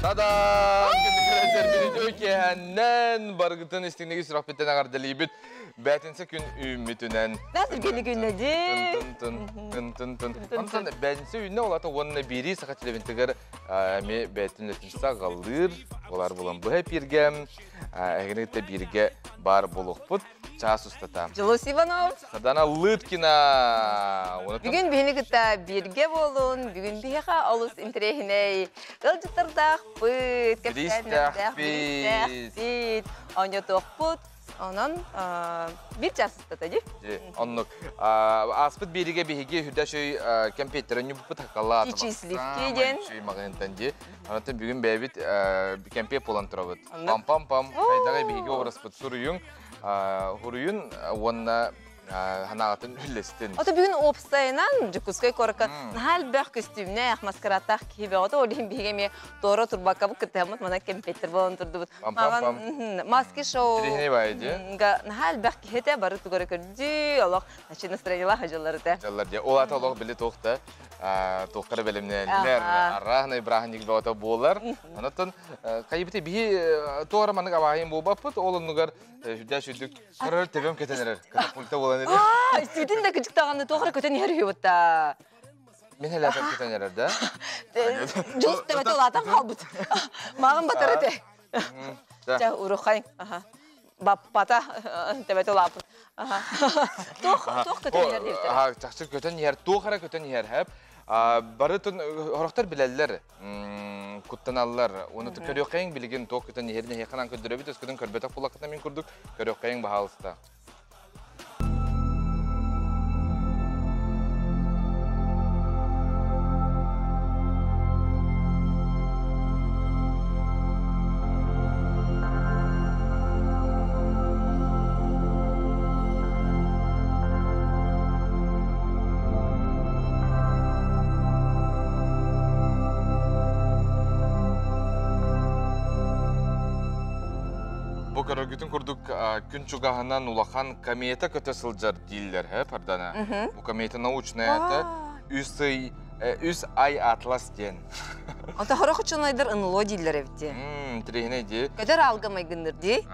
Та-дам! Киэһэннэн барыгытын истиҥниги сүрэхпиттэн эҕэрдэлиибит. Бээтинсэ күн үүммүтүнэн. Насыргени күннэди. Тын-тын-тын. Онтон бээтинсэ үүннэ олата уонна биирии саха телевизорыгар эми бээтин летинса галлыыр олар булан быһа пиргэ эһигини кытта бииргэ баар буолуохпут чаас устата. Дьулус Иванов. Сардана Лыткина. Бүгүн биһини кытта бииргэ буолун. Бүгүн биһиэхэ олус интэриэһинэй ыалдьыттардаахпыт, кэпсээннэрдээхпит, оонньотуохпут. Онон биир чаас устата дии. Оннук. Ааспыт биэригэ биһиги үрдэ шөй кэмпиэттэрин ньуппут хакалаат. Ичисливки диэн. Шөй маҕынтан дии. Онтон бүгүн бэйэбит кэмпиэт буолан турабыт. Пам-пам-пам. Хайдаҕай биһиги образпыт суруйуҥ. Хуруйун уонна ханаҕатын үллэстин. Ото бүгүн уопсайынан Дьокуускай куоракка наһаа элбэх көстүүмнээх, маскарадтаах киһи бөҕөтө. Ол иһин биһиги эмиэ туора турбаккабыт кыттыһаммыт манан кэмпиэттэр буолан турдубут. Маҕан маски шоу наһаа элбэх киһи этэ, бары тугары көрдүү, олох значит настроениелаах дьыллар этэ. Дьыллар дии. Ол ата олох били туох да туохтара бэлэмнэнэллэр, арааһынай бырааһынньык бөҕөтө буолар. Онон хайыбыты биһи туора маннык абааһын буолбаппыт, ол оннугар сүрдээх сүрдүк көрөр төбөм көтөн эрэр, катапульта буолан эрэр. Истибитин да кыдьык даҕаны туох эрэ көтөн иһэр үһү бутта. Мин элэпэм көтөн эрэр да? Дьулус төбөтө улаатан хаалбыт. Мааҕын батар этэ. Чэ, урухай. Баппата төбөтө улааппыт. Туох туох көтөн иһэр диэбиттэр. Чахчы көтөн иһэр, туох эрэ көтөн иһэр хэп. Бары хорохтор билэллэр, куттаналлар. Уонна көрүөххэйиҥ билигин туох көтөн иһэрин эһиэхэ көрдөрөбүт, өскөтүн көрбөтөх буоллаххытына мин курдук көрүөххэйиҥ баһаалыста. Бу көрөргүтүн курдук күн чугаһынан улахан комета көтө сылдьар дииллэр, э, Пардана? Бу комета научная это үс ый үс ай атлас диэн. Ото хорох ученайдар НЛО дииллэр эбит. Интэриэһинэй дии. Көтөр аалга майгынныр дии.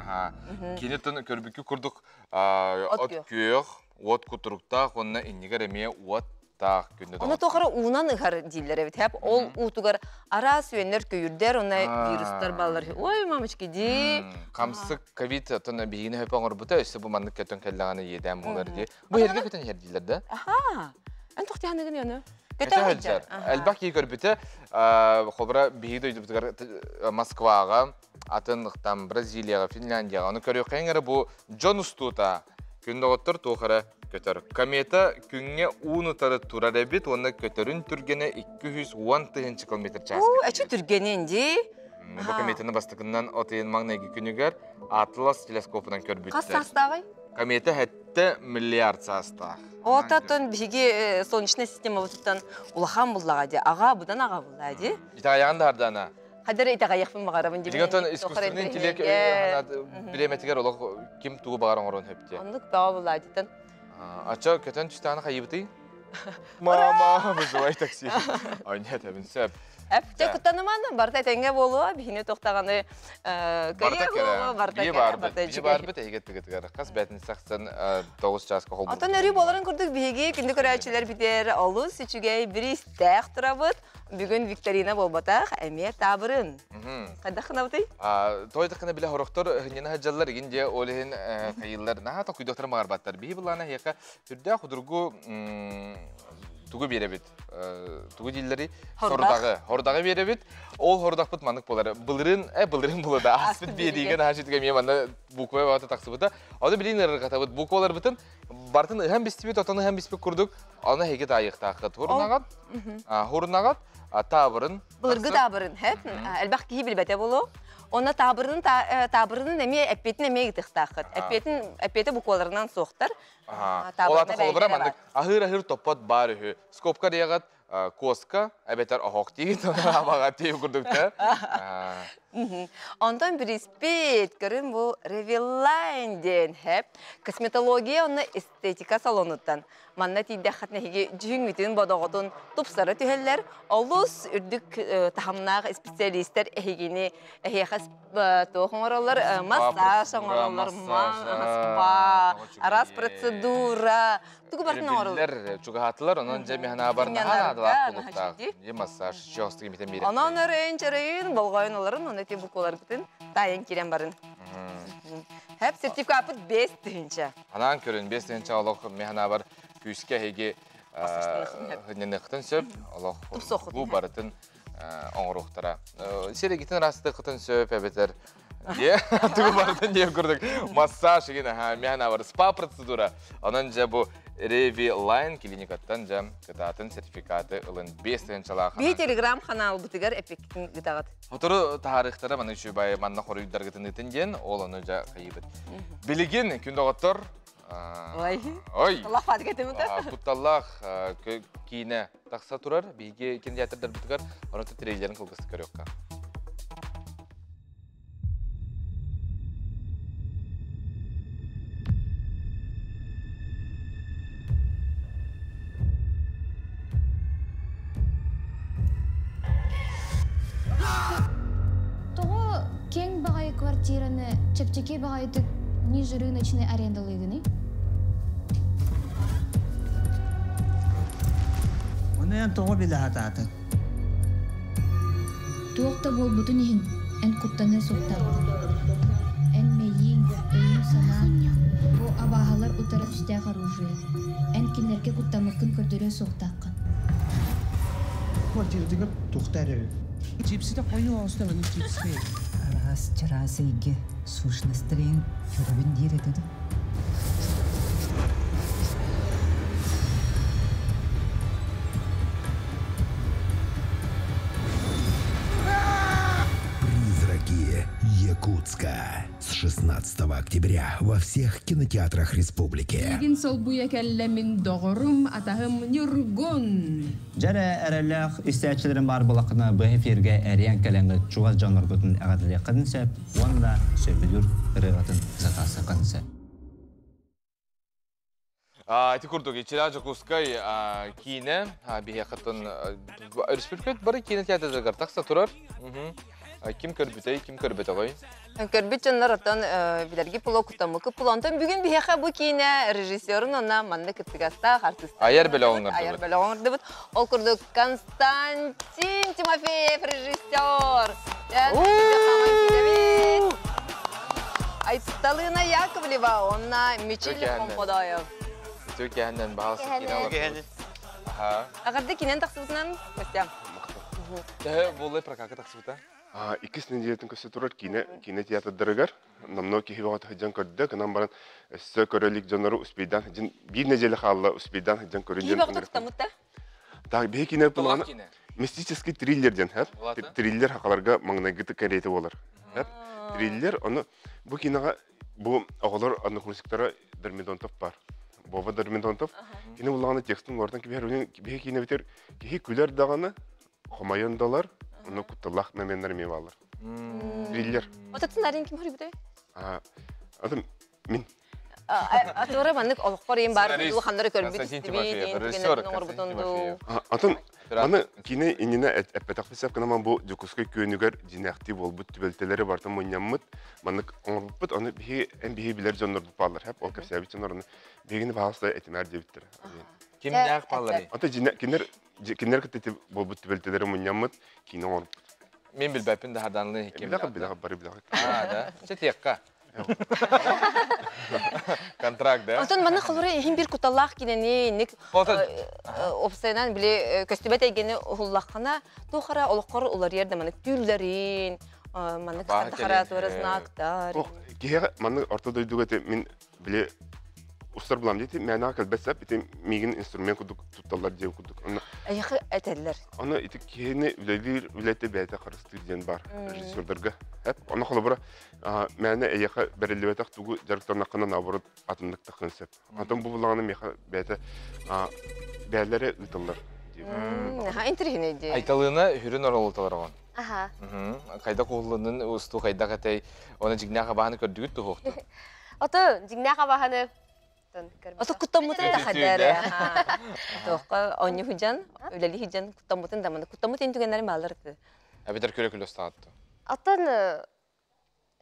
Кини тон көрбүккү курдук от күөх, уот кутуруктаах уонна иннигэр эмиэ уот таах күндү Ону тоҕо уунан ыһар дииллэр эбит. Хэп ол уутугар араас үөннэр көйүрдэр, онно вирустар баллар. Ой, мамочки, дии. Хамсык ковид отон биһигини хөп оҥорбута, өссө бу маннык көтөн кэллэҕинэ иэдээн буолар дии. Бу эргэ көтөн иһэр дииллэр да? Аха. Эн тохтиһаныгын ёны? Көтө сылдьар. Элбэх киһи көрбүтэ, холобура биһиги дойдубутугар Москваҕа, атын там Бразилияҕа, Финляндияҕа ону көрүөххэйиҥ эрэ бу дьон устуута күн доҕоттор туох эрэ көтөр. Комета күҥҥэ уун утары турар эбит уонна көтөрүн түргэнэ 210 тыһыынча километр чааска. Уу, эчи түргэнин дии. Бу кометаны бастакыннан от ыйын маҥнайгы күнүгэр Атлас телескопунан көрбүттэр. Хас саастааҕый? Комета 7 миллиард саастаах. Отатын биһиги солнечная системабытыттан улахан буллаҕа дии. Аҕа будан аҕа буллаа дии. Итэҕэйэҕин да Ардана? Хадыр итэҕэйиэхпин баҕарабын дии. Дьиҥэ искусственный интеллект бириэмэтигэр олох ким тугу баҕар оҥоруон сөп дии. Оннук баҕа буллаа дийтэн. Ача көтөн түстэҕинэ хайыбытый? Мама, вызывай такси. Ой, нет, эбин сөп. Эп, куттаныман, барыта этэҥҥэ буолуо, биһини туохтаҕаны Барыта кэрэ. Барыта кэрэ. Бии барбыт, эһиги тыгытыгар. Хас бээтин сахсан 9 чааска холбуу. Отон өрүү буоларын курдук биһиги күндү көрөөччүлэр битэр олус үчүгэй бириистээх турабыт. Бүгүн викторина буолбатах, эмиэ таабырын. Хайдах гынабытый? Той таххына билэ хорохтор хынньана сылдьаллар игин дьэ ол иһин хайыллар наһаа токуйдуохтара маҕарбаттар. Биһи былаана эһиэхэ сүрдээх судургу тугу биэрэбит? Тугу дииллэрий? Сорудагы. Хордаҕы биэрэбит. Ол хордахпыт маннык буолар. Былырын, былырын була да ааспыт биэриигэ наһаа сүтүгэ эмиэ манна буква баҕата тахсыбыта. Ону билин ырырҕатабыт. Букваларбытын бартын ыһан бистибит, отон ыһан биспит курдук, аны эһиги таайыахтааххыт. Хурунаҕат, хурунаҕат, таабырын. Былыргы таабырын, хэп, элбэх киһи билбэтэ буолуо. Онно таабырын таабырынын эмиэ эппиэтин эмиэ ыытыахтааххыт. Эппиэтин эппиэтэ букваларынан суохтар. Ол ата холобура маннык аһыыр-аһыыр топпот баар үһү. Скобка диэҕит. Куоска эбэтэр оһох тиит абаҕа тиий курдукта. Онтон бириспит көрүн бу Ревелайн диэн хэп косметология онно эстетика салонуттан манна тиийдэххит нэһиги дьүһүҥҥүтүн бодоҕотун тупсара түһэллэр олус үрдүк таһымнаах специалистер эһигини эһиэхэ туох оҥороллор массаж оҥороллор спа араас процедура тугу барытын оҥороллор чугаһаатылар онон дьэ миһанаабар наһаа наадалаах буолуохтаах дьэ массаж чоостук имитэн биэрэр онон өрөйүн чөрөйүн болҕойун олорун оны ти букуларгытын таайан киирэн барын хэп сертификаппыт 5000. Анаан көрүн 5000 олох миһанаабар күүскэ эһиги хынньаныахтын сөп олох бу барытын оҥоруохтара. Сирэгитин ыраастыаххытын сөп эбэтэр дьиэ тугу барытын диэн курдук массаж игин аха миһанаабар спа процедура. Онон дьэ бу Реви Лайн клиникаттан дьэ кытаатын сертификаты ылын 5000-лаах. Би телеграм ханаалбытыгар эппиккитин ыытаҕыт. Сотору таһаарыахтара маны үчүгэй манна хоруйдаргытын ыытын диэн ол ону дьэ хайыыбыт. Билигин күн доҕоттор Ой. Ой. Аллах фатика Кутталлаах киинэ тахса турар. Биһиги кинотеатрдарбытыгар ону трейлерин кылгастык көрүөххэ. Тоҕо киэҥ баҕайы квартираны чэпчэки баҕайытык ниже рыночный арендалыыгыный? Ону эн тоҕо билэ сатаатыҥ? Туох да буолбутун иһин, эн куттаныа суохтааххын. Эн мэйииҥ, өйүҥ-санааҥ бу абааһылар утары түстээх оружие. Эн кинилэргэ куттаммыккын көрдөрүө суохтааххын. Квартиратыгар туохта эрэ Чипсите хойуу оҥостон аны чипсы. Араас чараас эйгэ сущностарын көрөбүн диир этэ да. Призраки Якутска. С 16 октября во всех кинотеатрах республики. Миигин солбуйа кэллэ мин доҕорум, атаһым Ньургун. Дьэрэ эрэллээх истээччилэрим баар буоллаххына бу эфиргэ эрийэн кэлэҥҥит чугас дьонноргутун эҕэрдэлиэххитин сөп уонна сөбүлүүр ырыаҕытын заказыаххытын сөп. Ити курдук Иччилээх Дьокуускай киинэ биһиэхэ республика бары киинэ театрдарыгар тахса турар. Ким көрбүтэй, ким көрбөтөҕөй? Көрбүт дьоннор оттон билэрги пуло кутаммыкы пуло. Онтон бүгүн биһиэхэ бу киинэ режиссерун онна манна кыттыгастаах артыыстар. Айар бөлөҕүн оҥордубут. Айар бөлөҕүн оҥордубут. Ол курдук Константин Тимофеев режиссер. Айталына Яковлева, онна Мичил Хомподоев. Түркияннан баҕас киинэ Аҕарды кинен тахсыбытынан Костя. Төһө буоллай прокакка тахсыбыта? Иккис нэдиэлэтин көстө турар киинэ киинэ театрдарыгар номнуо киһи бөҕөтө сылдьан көрдө, гынан баран өссө көрө илик дьоннору успейдаан сылдьан биир нэдиэлэ хаалла успейдаан сылдьан көрүн Киһи бөҕөтө куттаммыт да? Так, биһи киинэ плана мистический триллер диэн һэр. Триллер хакаларга маҥнайгы кэриэтэ буолар. Триллер, ону бу киноҕа бу оҕолор одноклассниктара Дормидонтов бар. Вова Дормидонтов. Кини буллаҕына текстин олортон кибиһэр биһи киинэбитигэр киһи күлэр даҕаны, хомойон да ылар, ону кутталлаах моменнар эмиэ бааллар. Триллер. Отатын арин ким хоруйбутай? Атын мин. Атыра маннык олохпор иин баар улаханнары көрбүт истибит түгэннэрин оҥорбутун дуу. Атын аны киинэ иннинэ эппэтэхпит сөп гынан бу Дьокуускай күөнүгэр дьиҥнээхтии буолбут түбэлтэлэри барытын мунньаммыт маннык оҥорбуппут аны биһи эн биһи билэр дьоннорбут бааллар хэп ол кэпсээбит дьоннор аны биһигини баҕаста этимээр диэбиттэрэ. Кимнээх баалларый? Ата кинилэр кинилэр кытта буолбут түбэлтэлэри мунньаммыт киинэ оҥорбут. Мин билбэппин да хардаанлыы ким билэҕит билэҕит бары билэҕит. Аа да. Чэ Контракт, да? Онтон манна холоро иһин бир куталлаах кинени инник опсайынан били көстүбэт эйгэни уһуллаххына туох эрэ олоххор уларыйар да маннык түүллэрин маннык хара туора знактар. Киһиэхэ маннык орто дойдуга мин били устар булам диэти мээнэҕэ кэлбэт сап ити миигин инструмент курдук тутталлар диэн курдук онно эйиэхэ этэллэр ону ити киһини үлэлиир үлэтэ бэйэтэ харыстыыр диэн баар режиссердарга эп ону холобура мээнэ эйиэхэ бэриллибэтэх тугу дьарыктаннаххына наоборот атыннык таххын сөп онтон бу буллаҕына миэхэ бэйэтэ бээлэрэ ыыталлар. Наһаа интэриэһинэй дии. Айталыына хүрүн оролуталар оҕон. Аха. Хайдах уһуллунун устуу хайдах этэй, оны дьиҥнээх абаһаны көрдүгүт туһуохту. Ото дьиҥнээх абаһаны Ото куттаммытын да хадары. Тоққа онньу хыдьан, үлэли хыдьан куттаммытын да маны куттаммыт ин түгэннэрин баалар ты. Эбитер көрө күлө устаатты. Оттон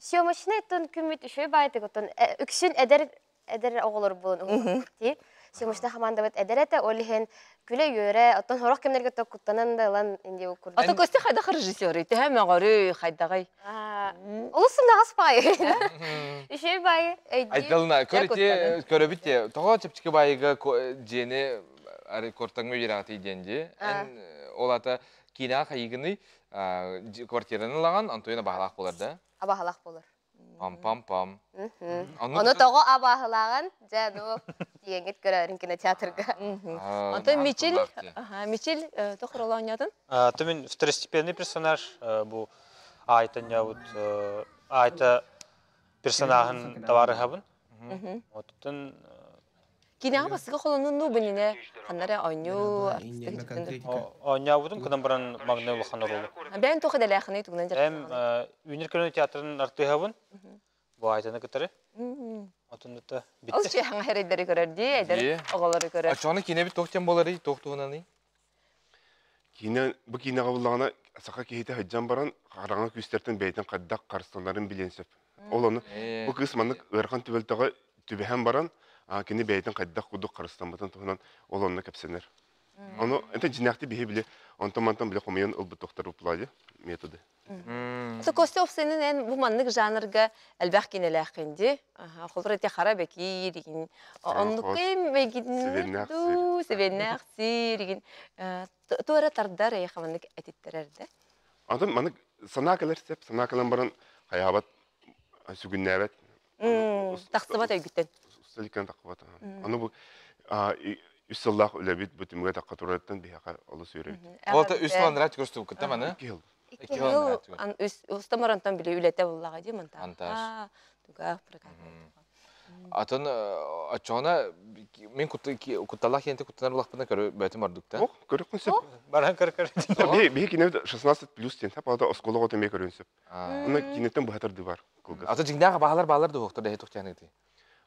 съемочный оттон күммүт үчүгэй баайтык оттон үксүн эдэр эдэр оҕолор буолан ти съемочный хамаандабыт эдэр этэ ол иһин күлэ-үөрэ оттон сорох кэмнэргэ то куттанан да ылан инди курдук. Ото Костя хайдах режиссерый? Төһө мөҕөрүй, хайдаҕый? Олус сымнаҕас баайы. Үчүгэй баайы өйдүү. Айталына көрүти көрөбүт те тоҕо чэпчэки баайыга дьиэни кортаҥҥа үөрэҕитий диэн дии. Эн ол ата киинэҕэ хайыгыный квартираны ылаҕан Антонина баһалаах буолар да? Абаһалаах буолар. Пам-пам-пам. Ону тоҕо абааһылааҕын дьэ ну тиийэҥҥит көрөөрүн кинотеатрга. Онтон Мичил, Мичил тохроло оонньоотун? Мин второстепенный персонаж бу Айта ньабыт Айта персонажын табаарыһабын. Оттон Кинэҕэ бастакы холонун бу нine ханнара оонньуу артистык Оонньообутум кынан баран маҥнай улахан оруолу. Бэйэн туох идэлээхиний тугунан дьарыктанаҕын? Эм Үүнэр көлүөнэ театрын артыыһабын. Бу Айтаны кытары. Отуннута Ол битте. хаҥа эрэйдэри көрөр дии, эдэр оҕолору көрөр. Оччоҕуна киинэбит туох диэн буоларый, туох туһунаный? Киинэ бу киинэҕэ буллаҕына саха киһитэ сылдьан баран хараҥа күүстэртэн бэйэтин хайдах харыстанарын билиэн сөп. Ол ону бу кыыс маннык ыарахан түбэлтэҕэ түбэһэн баран кини бэйэтин хайдах курдук харыстаммытын туһунан ол онно кэпсэнэр. Ону это дьиҥнээхтик биһи били онтон-мантан били хомуйан ылбыт тохтор буппулаадьы методы. Костя Овсенин эн бу маннык жанрга элбэх кинэлээххин дии. Холобур ити хара бэкиир игин оннуккай мэгин дуу себеннээх сиир игин туора тардар эйиэхэ маннык этиттэрэр да. Атын маннык санаа кэлэр сеп, санаа кэлэн баран хайаабат сүгүннээбэт. Тахсыбат өйгүттэн. Усталикан тахсыбат. Аны бу үс сыллаах үлэбит бу түмүгэ тахха турарыттан биһиэхэ олус үөрэбит. Ол үс сыл анараа көрсүбүккүттэ маны? Икки жыл. Икки жыл устамарантан били үлэтэ буллаҕа дии монтаж. Монтаж. Туга прокат. Атын оччоҕуна мин кутталаах киэнти куттанар булахпына көрө бөтүм ордук да. Ох, көрүөххүн сөп. Баран көр көр. Биһи кинебит 16 плюс диэн сап оскуола оҕото эмиэ көрүөн сөп. Уна кинеттен быһатарды бар. Кылгас. Ата дьиҥнээх баалар баалар дуһуохтар дэһи тухтяныгы.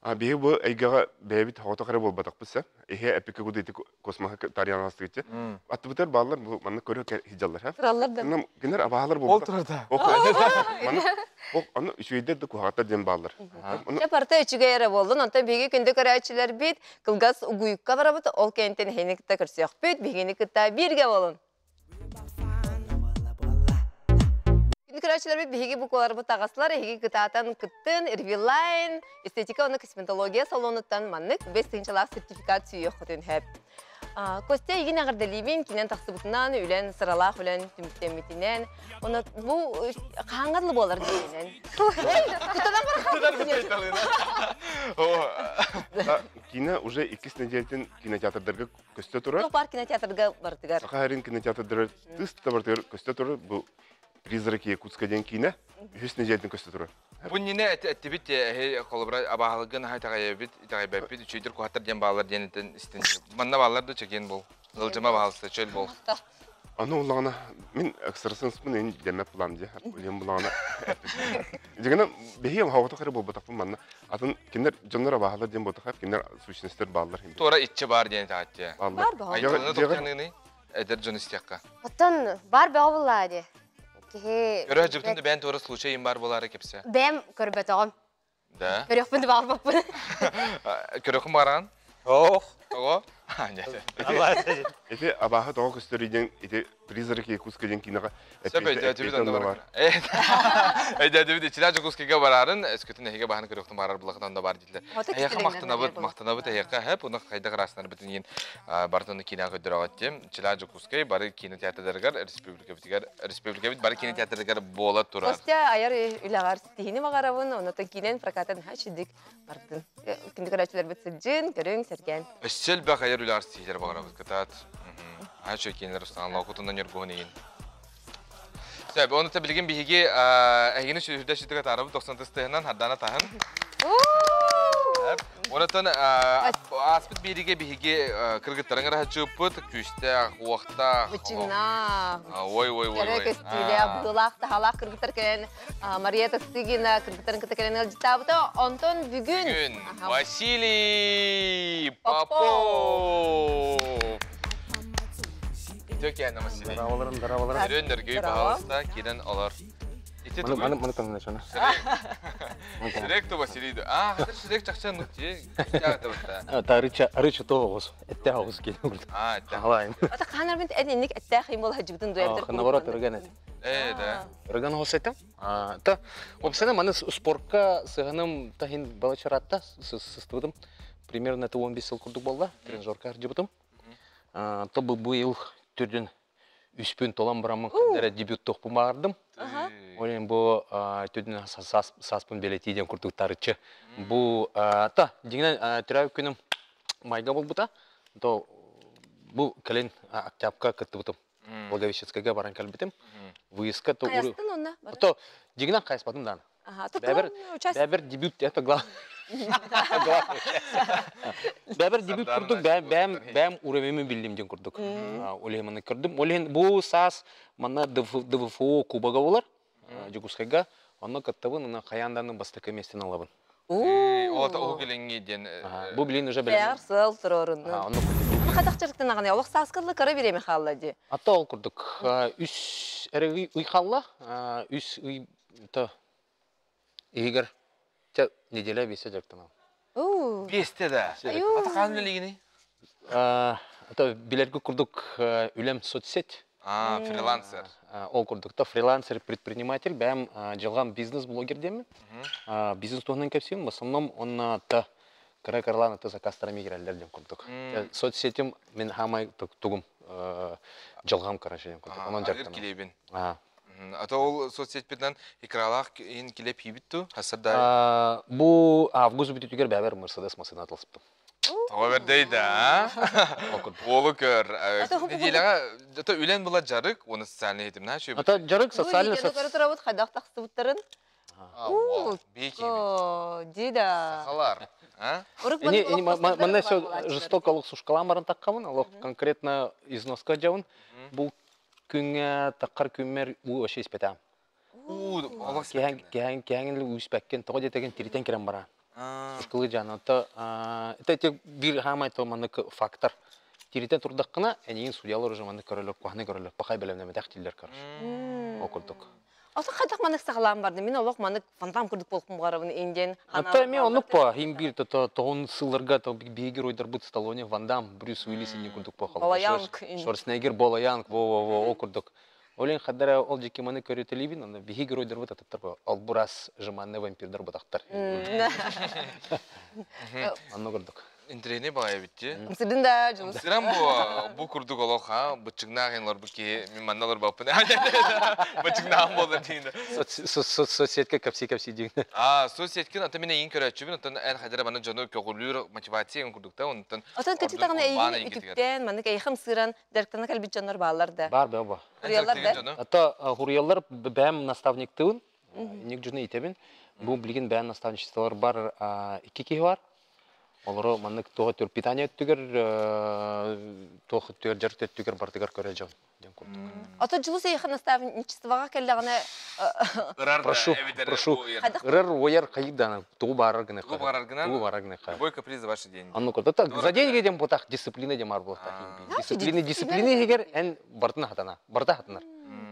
А биһи бу эйгэҕэ бэйэбит хоҕото хара буолбатахпыт сэ. Иһэ эпикэ куду ити космоһа тарьяналастыгыччы. Аттыбытар бааллар бу манна көрө хиджаллар ха. Тураллар да. Кинер абаалар Ол турар да. Манна аны үчүгэйдэр да куһаҕаттар диэн бааллар. Чэ барыта үчүгэй эрэ буоллун. Онтон биһиги күндү көрөөччүлэрбит кылгас угуйукка барабыт. Ол кэнниттэн эһини кытта көрсүөхпүт. Биһигини кытта бииргэ буолун. Күндү көрөөччүлэрбит биһиги бу куоларбыт таҕаслар эһиги кытаатан кыттын Ревилайн эстетика уонна косметология салонуттан маннык бэс тыһыынчалаах сертификат сүүйүөххүтүн сөп. Костя игин эҕэрдэлиибин кинен тахсыбытынан үлэн сыралаах үлэн түмүктэммитинэн Оны бу хааңгарлы буолар диэнэн. Кутанан Киинэ уже иккис неделятын кинотеатрдарга көстө турар. Туох баар кинотеатрга барытыгар. Саха Сирин кинотеатрдары тыс да барытыгар көстө турар. Бу «Призраки Якутска» диэн киинэ үһүс неделятын көстө турар. Бу иннинэ эттибит эһи холобура абааһылыгын аһа итэҕэйэбит, итэҕэйбэппит, үчүгэйдик куһаттар диэн бааллар диэн этэн истин. Манна бааллар да чэгиэн бол. Ылдьыма баһалыста чөл бол. Аны улаҕана мин экстрасенспын эн дэмэп булам дии. Үлэм булаҕана. Дьигэнэ биһиги хоҕото хары буолбатахпын манна. Атын кинилэр дьоннор абааһылар диэн буолбатахар, кинилэр сущностар бааллар. Туора иччи баар диэн этааттия. Бааллар. Бар Айтылыны тохтаныыный эдэр дьон истиэххэ. Оттон бар бөҕө буллаа дии. Киһи Көрө дьыбытын да бэйэн туора случай им бар буолаары кэпсэ. Бэйэм көрбөтөҕүм. Да. Көрүөхпүн да баҕарбаппын. Көрөхүн баран. Ох. Тоҕо? Ити абааһы тоҕо көстөр диэн ити «Призраки Якутска» диэн киинэҕэ Сөп өйдөөтүбүт онно бар. Өйдөөтүбүт иччилээх Дьокуускайга бараарын, өскөтүн эһиги баһан көрүөхтүн барар булахытан онно бар дииллэр. Эһиэхэ махтанабыт, махтанабыт эһиэхэ хэп, уна хайдах ыраастанарбытын иин барытын киинэҕэ көрдөрөҕөт диэм. Иччилээх Дьокуускай бары киинэ театрдарыгар, республикабытыгар, республикабыт бары киинэ театрдарыгар буола турар. Костя айар үлэҕэр ситиһини баҕарабын, оннотон киинэн прокатын наһаа үчүгдүк бардын. Күндү көрөөччүлэрбит сылдьын, көрүҥ, сэргээн. Өссө элбэх айар үлэҕэр ситиһиилэр баҕарабыт кытаат. Аһа үчүгэй киинэлэр устаҕан лоокутунан ньургуһун иһин. Сөп, оны билигин биһиги эһигини сүрдэ сүтүгэ таарабыт 90 тыһынан Хардана таһын. Онотон ааспыт биэриигэ биһиги кыргыттарын ыраһаччыыппыт, күүстээх, уохтаах. Бычыҥнаах. Ой, ой, ой, Кэрэ ой. көстүүлээх, быһыылаах, таһаалаах кыргыттар кэлэн Мария Тастыгина кыргыттарын кытта кэлэн ыалдьыттаабыта. Онтон бүгүн Бүгүн Василий Попов. Төкән Василий. Дарабаларын, дарабаларын. Өрөн дөргөй баһалыста кирен олор. Ити Маны, маны, маны таңна чана. Шрек то Василий. А, хатыр Шрек чакча нукти. Та рыча рыча то оғыз. Этте оғыз келген. А, этте. Халайын. Ата канар бит энник этте хим бол хаҗыбытын дуябдыр. Наоборот, өргөн эт. Э, да. Өргөн оғыз этем. Та, опсана маны спортка сыгыным тахин балачаратта сыстыбытым. Примерно это 15 сыл курдук болла. Тренажерка жыбытым. То бу быйыл түрдүн үспүн толан барамын кандара дебют тохпу баардым. Олен бу түрдүн саспын белетиден курдук тарычы. Бу та дигинен түрәп күнүм майга болбута. То бу кэлин октябка кыттыбытым. Благовещенскайга баран кэлбитим. Выездка то Каястын онна. То дигинен кайыспадым дан. Бәбер бәбер дебют это главное. Бәбер дебют курдук, бәм бәм уровеньмен билдим ден курдук. Олеманы көрдүм. Олен бу сас мана ДВФО кубога болар. Жукускайга. Онно каттабын, ана хаянданын бастакы местен алабын. Ол та келеңге ден. Бу билин уже билем. Бәр сыл турорун. Онно курдук. Аны кадак чырыктан аганы, олох саскылы кара береме халла ди. Ата ол курдук. Үс эреги уй халла, үс уй та игер Те неделя бесе жактан. Бесте да. Ата кан билигини? Ата билерге курдук үлем соцсеть. А, фрилансер. Ол курдук та фрилансер, предприниматель, бәм жылган бизнес-блогер деме. Бизнес туһунан кепсин, в основном он та кара карлан та заказтарами киреллер дем курдук. Соцсетим мен хамай тугум жылгам короче дем курдук. Онон жактан. Килебин. Ата ол соцсеть битнен икралах ин килеп хибитту хасарда. Бу август бүтүтүгер бәбер Мерседес машина атылсыптым. Тоға бердей да. Болу көр. Неделяга ата үлен була жарык, оны социальный хитимна шөй. Ата жарык социальный Көрө турабыт хайдак таксыбыттарын. Беки. Дида. Сахалар. А? Манна все жестоко лох сушкалам барын таккамын, алох конкретно износка жабын. Бул күнгә таккар күммер у вообще испетам. У, алох Кәһән кәһән үспәккен того детеген тиритен керем бара. Сушкалы жаны. Это это те бир хамай то манык фактор. Тиритен турдаккына әнигин судьялар уже манык көрөлөр, кухны көрөлөр, пахай белемнеме тактиллер короче. Окурдук. Ата хайдак манык сагалаан барды. Мен олох манык фонтан курдук болкум гарабын инден. Ата мен онук па, хим бир то тоон сылларга то бии геройдар бут Сталлоне, Ван Дам, Брюс Уиллис не курдук пахал. Балаянг. Шварценеггер, Балаянг, во во во окурдук. Олен хадара ол жеке маны көрөтөлүбүн, анда биһи геройдор бут ататтар бу. Албурас жыманны вампирдер бутактар. Анны көрдүк. Интерени бая битти. Сырдын да жулус. Сырам бу бу курдук олох ха, бычыгнагын бу ки мен манналар бапын. Бычыгнагын болду дейин. Соцсетке капси капси дейин. А, соцсетке ата менен эң көрөчүбүн, отон эн хадара бана жону көгүлүр мотивация курдук да, онтон. Отон кычытагына эйгин үтүктен, манык эйхим сыран дәрктана калбит жонор баалар да. Бар ба ба. Хуриялар да. Ата хуриялар бәм наставниктыын, ник жуны итебин. Бу билген бәм наставничестволар бар, ики ки бар. Олоро маннык тоға төр питание түгер, тоғы түгер жар түгер бартыгар көрө жон. Ата жылы сейхи наставничествоға келлегіне Прошу, прошу. Ырар ояр кайдана, тугу барар гына. Тугу барар гына. Тугу барар гына. Любой каприз за ваши деньги. Анну курда так за деньги дем потах дисциплина дем ар болта. Дисциплина, дисциплина егер эн бартына хатана, барта хатанар.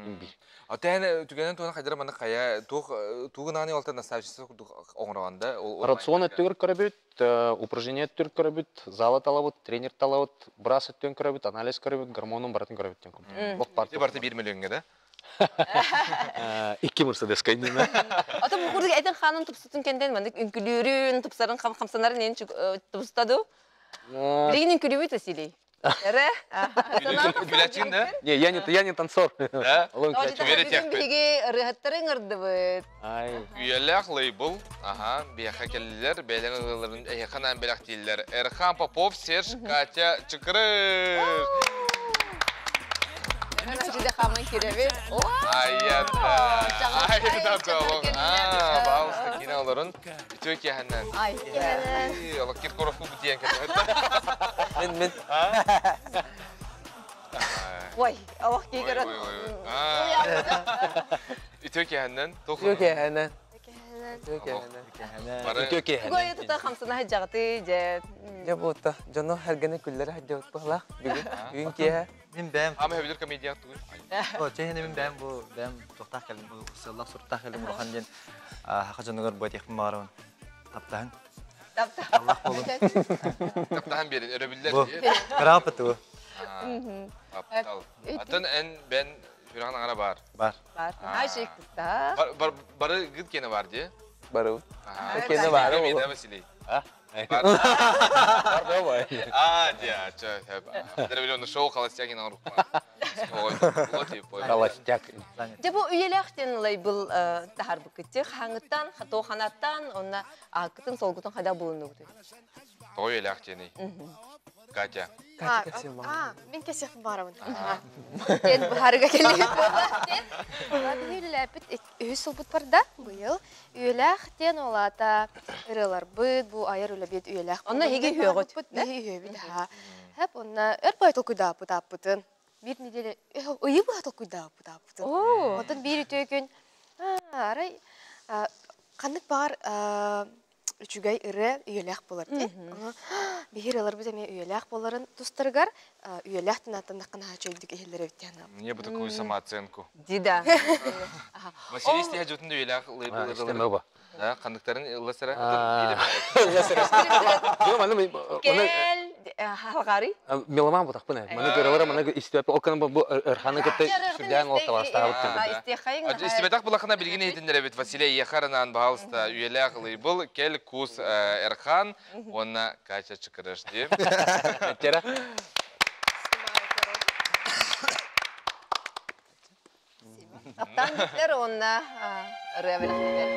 Имби. Ата эн түгенен туган хайдара маны кая туг тугунаны алта наставничество курдук оңроганда. Рацион өттүгөр көрөбүт, упражнение өттүгөр көрөбүт, зала талабыт, тренер талабыт, брас өттүгөн көрөбүт, анализ көрөбүт, гормонун баратын көрөбүт ден көрөбүт. Лох барты. Барты 1 миллионга да? Икки Мерседес кайнына. Ата бу курдук этен ханын тупсутун кенден мандык үнкүлүүрүн, тупсарын камсанарын эн тупсутаду. Билигин үнкүлүүбүт Василий. Эре? Күләчин да? Не, я не я не танцор. Да? Биги рыхаттарын ырдыбыт. Ай. Үйелек лейбл, ага, бияха келлер, бәйлән ыларын эйханан беләк диләр. Эрхан Попов, Серж, Катя Чыкырыш. Жиде хамын киребит. Аята. Аа, баалыста киинэ олорун. Үтүө киэһэннэн. Ай. Олох Киркоровку бутиен кэлбит. Мен мен. Ой, олох киигерен. Үтүө киэһэннэн. Үтүө киэһэннэн. Үтүө киэһэннэн. Үтүө киэһэннэн. Гойы тута хамсана хаджагаты же. Дьэ буутта дьоно хэргэни күллэри хаджабыт быһылаах бүгүн бүгүн киэһэ. Мин бэйэм Ама хөбүлүр комедия тугуй. О, чэһини мин бэйэм бу бэйэм туохтаах кэлим бу сыаллаах суруктаах кэлим улахан диэн хаха дьонугар бу этиэхпин баҕарабын. Таптаһын. Аллах болун. Таптаһан биэрин өрөбүллэр. Бу кыраапыт бу. Таптал. Атын эн бен сүрэҕин аҥара бар. Бар. Бар. Ай кыста. Бары гыт кене бар ди. Бары. Кене бар. Кене Василий. А? Бар да А, дия, чё, Деревлённый шоу холостяк на руку. Холостяк. Дьэ бу үйэлээх лейбл таһарбыккытти хаңыттан, тооханаттан, онна ааккытын солгутун хада булунугутуй. Тоҕо үйэлээх диэний? Катя. А, мин кэсиэхпин баарабын. Тен быһаарыга кэллибит буолла. Тен үлэлээппит үһүс сылбыт барда быйыл. Үйэлээх тен олаата ырыаларбыт, бу айар үлэбит үйэлээх. Онно эһиги үһүөҕүт. Биһи үһүөбүт, аха. Хэп онна өр бай толкуйдааппыт ааппытын. Биир неделя ыйы быһа толкуйдааппыт ааппытын. Оттон биир үтүө күн арай ханнык баҕар үчүгэй ырыа үйэлээх буолар дии. Биһи ырыаларбыт эмиэ үйэлээх буоларын тустарыгар үйэлээх тынааттаннаххына чөйдүк иһиллэр эбит диэн. Мне бы такую самооценку. Дида. Василий стиһэ жутун үйэлээх лейбл. Да, ханныктарын ылласара. Кел халгары. Меломан бутахпын. Маны көрөлөр, маны истеп, ол кана бу Эрханы кытта сүрдээн ол табастаабыт. Истибетах булахына билгин эһитиннер Василий Ехаранан баалыста үйэлээх лейбл кел кус Эрхан, онна Катя Чыкырыш деп. Тера. Аптан битлер онна ырыа белехтер.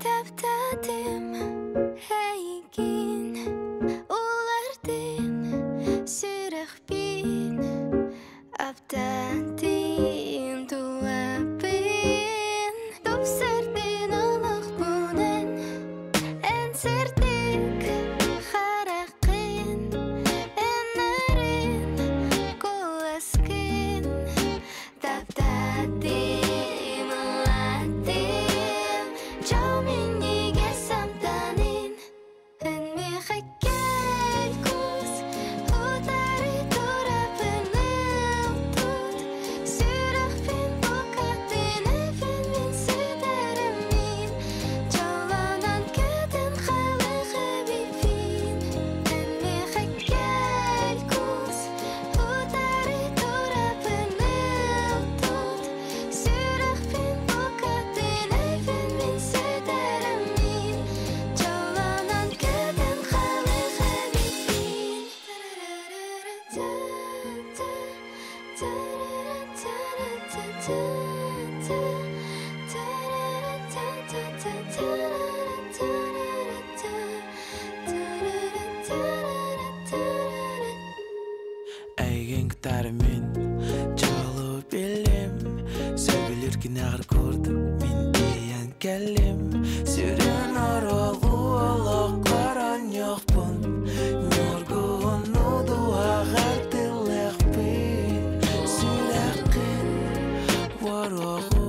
Таптадым эйигин улардын сүрэхпин аптатын тулаппын тупсардын олохпунан эн сырдык хараххын эн нарын куоласкын таптадым ыллаттым дьол минньигэс амтанын эн миэхэ кэл куус утары турабын ылтут сүрэхпин букатын эфин мин сүтэрим мин дьоллонон көтөн халык эбиппин эн миэхэ кэл куус утары турабын ылтут сүрэхпин букатын эфин мин сүтэрим мин дьоллонон көтөн халык эбиппин. Эйген кытары мен жолу билем Сөбүлүргүн агыр көрдүк мен тиян келем Сүрөн орогу олоқлар оньокпун Ньоргуун удуагар тилэхпин Сүрэххин ворогу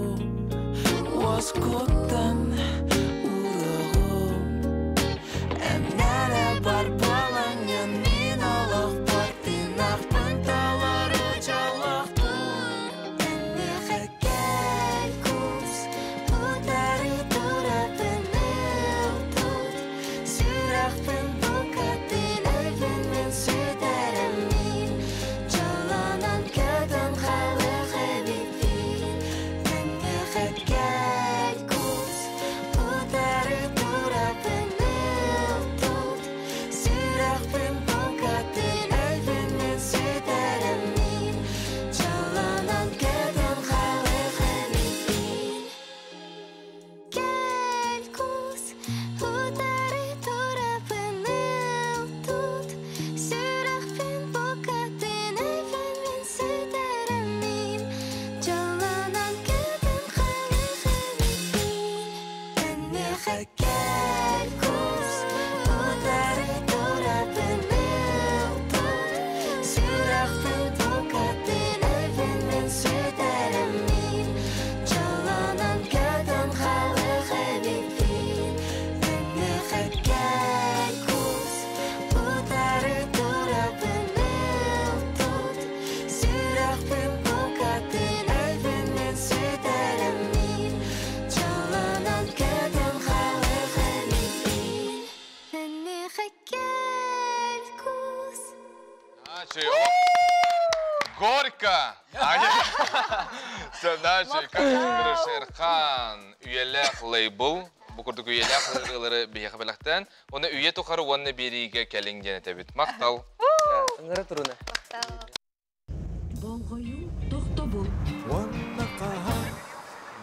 Воскуттан урогу Эмнере бар болаңын мен олох бартынахпын талары жолохпун Эн миэхэ кэл куус утары турабын ылтут сүрэхпин букатын эйигин мин сүтэрим мин дьоллонон көтөн халык эбиппин эн миэхэ кэл куус Мехакел кус Утары турабын ылтут Сүрэхпин букатын Өйбүн сүтэрэммин Дьоллонон көтөн хаалыах эбиппин Мехакел кус Утары турабын ылтут Сүрэхпин букатын Өйбүн сүтэрэммин Дьоллонон көтөн хаалыах эбиппин Мехакел кус Горько! Значит, Шерхан үйэлээх лейбл, бу курдук үйэлээх ырыалары биһиэхэ бэлэхтээн, уонна үйэ тухары уонна биэриигэ кэлиҥ диэн этэбит. Махтал! Ыҥыра туруна. Болҕойуу тохтобул. Уонна хаһан,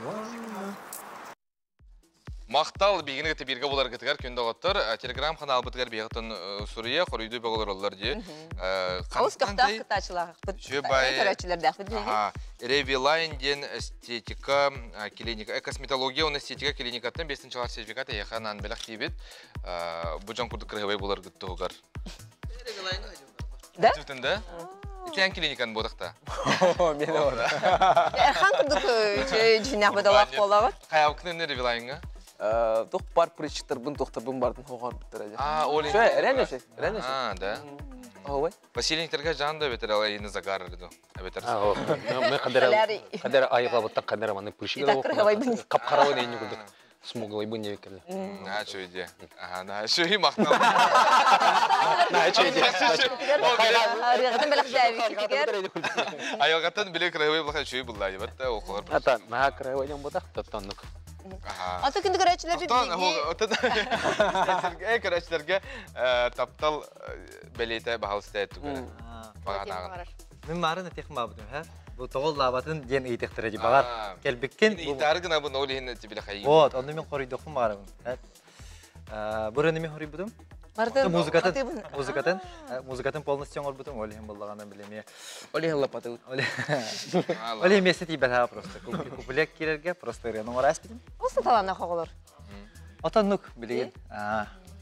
уонна Махтал биһигини кытта бииргэ буларгытыгар күн доҕоттор. Телеграм-ханаалбытыгар биһиэхтэн суруйа, хоруйдуу бөҕө олороллор дии. Олус көхтөөх кытаачылаахпыт. Көрөөччүлэрдээхпит биһиги. Ревилайн диэн эстетика клиника, косметология уонна эстетика клиникаттан бестин чалар сертификат эйиэхэ анаан бэлэх диибит. Бу дьон курдук кырыһыбай буларгыт туһугар. Да? Да? Итиэн клиникан буотахта. Мен ора. Эрхан курдук дьүннэх бадалаах буолабыт. Хайабыкны Ревилайнга? Тух бар причтарбын тохтарбын бардын хоғар биттер. А, ол Шо, реально же, реально же. А, да. Ой. Василий Николаевич жан да бетер алайны загар ду. Бетер. Мы кадер кадер айыглабыттан кадер маны пышыгы. Капкарабын эйни курдук. Смуглый бы не викели. На чё иди. Ага, на чё и мактал. На чё иди. Арыгытын белэхтээбиккитигэр. Айылгаттан биле краевой булха чүй булла дебат та окулар. Ата, на краевой дем бутах тоттоннук. Аты күндү көрөөчүлөр Оттон, оттон көрөөчүлөргө таптал белете баһалыста түгөрө. Баганагын. Мин марын этих мабытым, ха? Бу тоғол лабатын диэн ыйтыктыра ди багар. Келбиккен. Итары гына бу ноли хин тибиле хайы. Вот, онну мен хоройдохум барабын. Бураны мен хоройбутум. Музыкатын, музыкатын, музыкатын полностью оңорбутум, ол иһин буллагана билеме. Ол иһин лапаты. Ол иһин месте тиибет ха просто. Куплек кирерге просто ырыаны оҥор аспитим. Оста таланна хоголор. Отоннук билигин.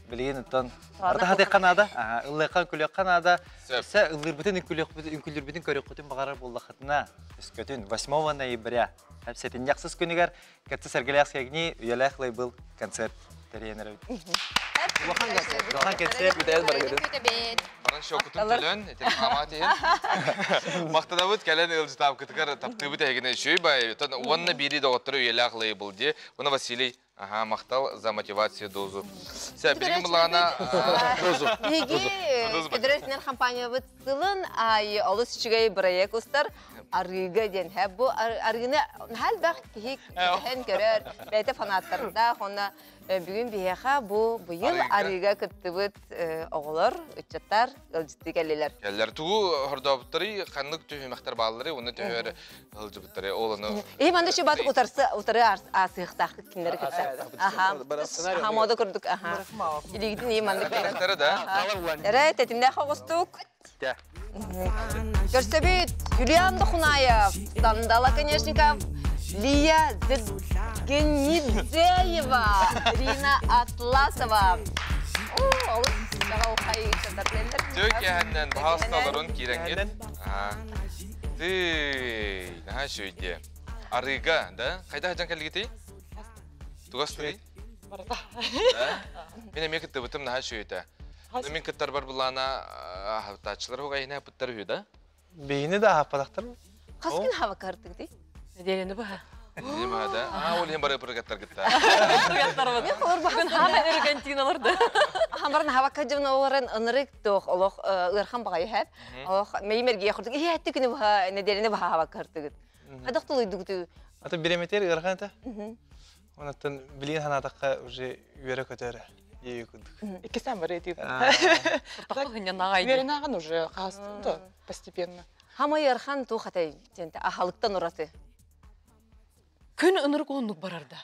Билигин оттон арда хатык канада, ыллыка күлөк канада. Сэ ыллырбытын үҥкүлүрбүтүн көрөккүтүн багарар буллахытына өскөтүн 8 ноября. Сэтинньэхсис күнүгэр кэтти сэргэлээх сэгни үйэлээх лейбл концерт тэрийэн Улахан концерт бүтәйт баргыды. Баран шокутун төлөн, этен хамат иһин. Мактанабыт кэлэн ылдьытаап кытыгар таптыыбыт эһигини үчүй бай. Уонна бири доҕоттору үйэлээх лейбл ди. Уна Василий Ага, мактал за мотивацию дозу. Сә, билигин булаана дозу. Биги федеральный компаниябыт сылын ай олус үчүгэй проект устар арыыга диэн. Хэ бу арыыны хал бах киһи кэһэн көрөр, бэйэтэ фанаттарда, онно бүгүн биһиэхэ бу быйыл арыыга кыттыбыт оҕолор, ыччаттар ыалдьыттыы кэллилэр. Кэллэр тугу хордообуттары, ханнык түһүмэхтэр бааллары, уонна төһөр ылдьыбыттары, ол ону Эһи манды şu батык утарсы утары асыхтаах кинилери кытта. Аха. Аха, мода курдук, аха. Илигитин iyi маннык. да. Эре тетимнээх оҕустук. Көрсөбүт Юлиан Дохунаев, Сандала Конечников, Лия Генидзеева, Рина Атласова. Тök яһаннан баһаасталарын киирэҥҥит. Ты, наһаа үчүгэй Арыга, да? Хайда хажан кэлгитий? Тугас тугай? Барата. Мин эмиэ кыттыбытым наһаа үчүгэй Мин кыттар бар булаана хаптааччылар хугайына пыттар үһү да? Бейини да хаппатахтар. Хас күн хаба картык дий? Неделяны баха. Неделя баха да? А, ол иһин бары пыргаттар кытта. Пыргаттар Бүгүн хама эргантиналарды. Хамбарын хаба кадьыбын оларын ынырык туох олох ыархан багай хэп. Олох меймерге хурдук ихи хэтти күнү баха неделяны баха хаба картыгыт. Хадак тулуйдугуту. Ата биреметер ыархан это. Онаттан билин ханатакка уже үөрэ көтөрө. Ею курдук. Иккисен бар этип. Үөрэнаган уже хас постепенно. Хама ыархан ту хатай тенте ахалыктан ураты. Күн ынырык оннук барарда.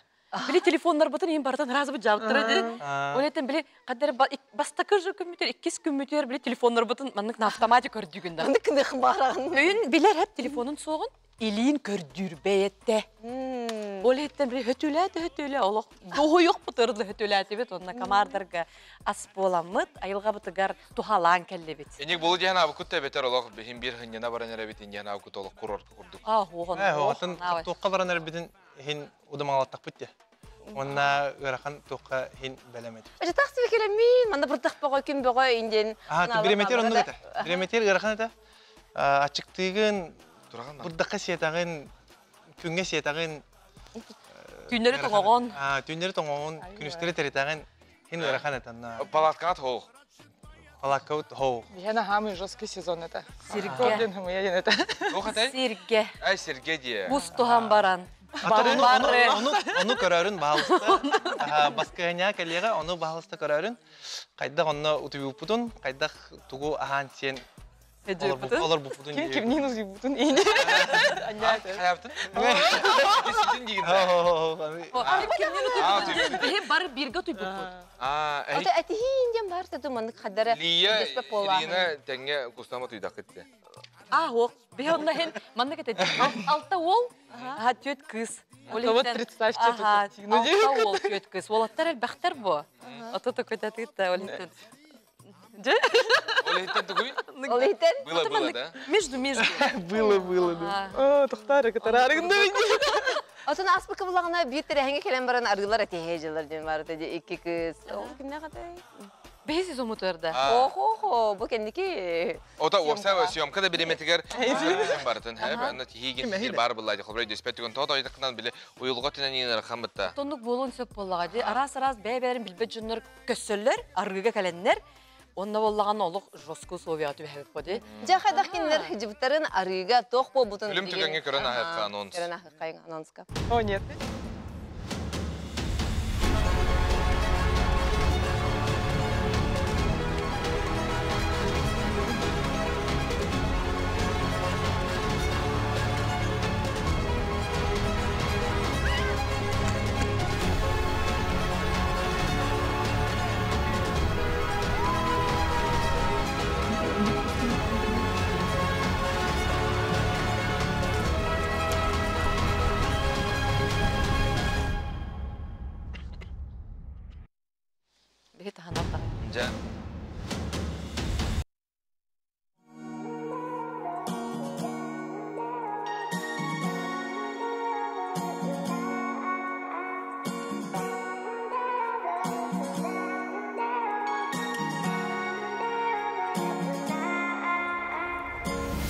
Били телефоннар бутун им бартан разы бу жабыттыр ди. Олетен били кадер бастакы же күммүтер, иккис күммүтер били телефоннар бутун маннык на автомате көрдүгүн да. Маннык кындыхын барагын. Өйүн билер хеп телефонун соғын, илин көрдүр бэйетте. Ол еттен били хөтүләт хөтүлә олох дохуйук бутырды хөтүләтибит онна камардарга ас буоламмыт айылга бытыгар тухалаан келлибит. Эник болу диэн абы кутта бетер олох бихин бир хынньана баран эребит индиан абы кут олох курорт курдук. А хугон. Э, оҕотун туохха баран эрбитин иһин удумаалаттахпыт дии. Уонна ыарахан туохха иһин бэлэм этим. Ача тахсы келемин, манда быртах бөҕө күн бөҕө инден. Аа, биреметер оннук этэ. Биреметер ыарахан этэ. Ачыктыыгын, бурдакка сиэтэҕин, күҥҥэ сиэтэҕин. Түүннэри тоҥоҕон. Аа, түүннэри тоҥоҕун, күнүстэри тэритэҕин. Хин ыарахан этэ. Палаткаҕа хоох. Палаткабыт хоох. Биһиэнэ хаамый жесткий сезон этэ. Сиргэ. Орден хымыйа диэн этэ. Сиргэ. Ай, сиргэ дии. Бус туһан баран. Ону көрөрүн баһалыста баскыһыня кэлиэҕэ, ону баһалыста көрөрүн, хайдах онно утуйбуппутун, хайдах тугу аһаан сиэн олорбуппутун. Ким кимниин утуйбутун иини. Хайабытын? Ситин дигин. Кимниин утуйбутун биһи бары бирге утуйбуппут. Ото этиһиин диэн бар тату маннык хаддара Лия Ирина тэҥҥэ кустама туйдакыт. А, ох, биһи онно хин маннык этэ алта уол, аха түөт кыз. Вот представьте эту картину. Алта уол, түөт кыз. Уолаттар элбэхтэр бу. Ото токотатыта олиттен. Олиттен тугуй? Олиттен? Было, было, да? Между, между. Было, было, да. О, тохтары кытарарыгын да Отон аспыкы булагына бир терехинге келен баран арыылар этиһээ жылар диэн бар ди икки кыз. Ол кимнэ хатай? Бэһи сезон мутуарда. Охо, бу кенники. Ота уопса съемка да биреметигер барытын хэп, анна тиһиген тиһир бар буллайды, хоброй дөспет түгөн тото ойдыкынан биле уйулга түнен инер хамытта. Тоннук болон сөп боллага ди. Арас-арас бәй-бәрин билбет жоннор көссөллөр, аргыга каленнер. Онна боллаган олук жестко условия түбәбеп боди. Жа хайдах киндер хижибтарын арыыга тох болбутун. Үлүм түгөнгө көрөн ахыкка анонс. Көрөн ахыкка анонска. О, нет. Биһи таһанар Жа.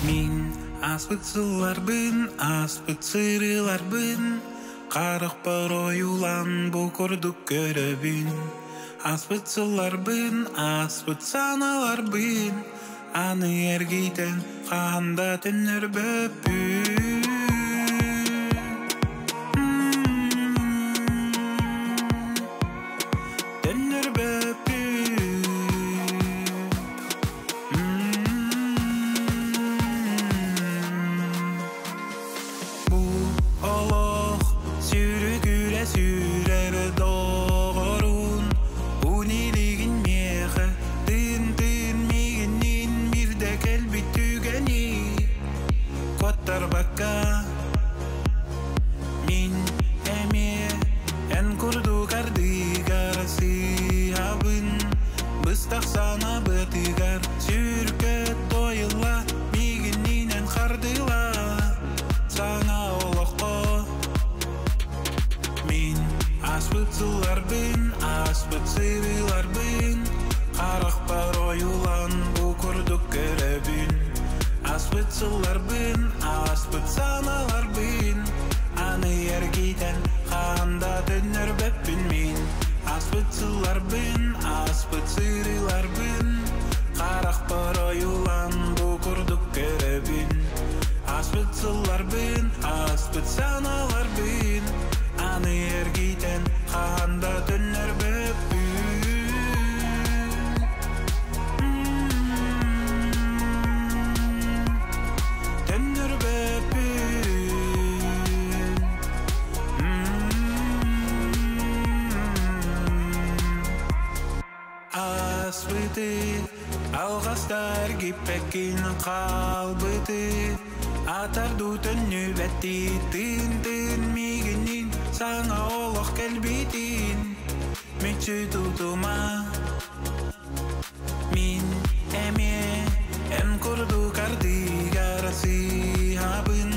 Мин аспыт сылларбын, аспыт сырыларбын, Қарықпар оюлан бу курдук көрөбүн. Аспыт сылларбын, аспыт саналарбын, Аны эргитен ханда төннөр бөппүн. Төннөр бөппүн. Бу олох сүрүкүрэ сүрэр доҕорун, Унилигин миэхэ тын-тын мигиннин бирде кэлбит түгэни Куоттарбакка мин эмиэ эн курдук ардыгар сыһабын, Быстах сана бытыгар сүркө тойылла мигиннинэн хардыла саҥа олоххо. Мин аспыт сылларбын, аспыт сырыыларбын, Харахпар ойулан бу курдук көрөбүн. Аспыт сылларбын, аспыт саналарбын, Аны эргитен ханда төннөр бөппүн мин. Аспыт сылларбын, аспыт сырыыларбын, Харахпар ойулан бу курдук көрөбүн. Аспыт сылларбын, аспыт саналарбын, Аны эргитен ханда төннөр бөппүн. Төннөр бөппүн. Аспыты алғастар гиппеккин қалбыты, Атарду төннүбэтти тын-тын мигиннин Саҥа олох кэлбитин Мүччү тутума Мин эмиэ эн курдук ардыгар сыыһабын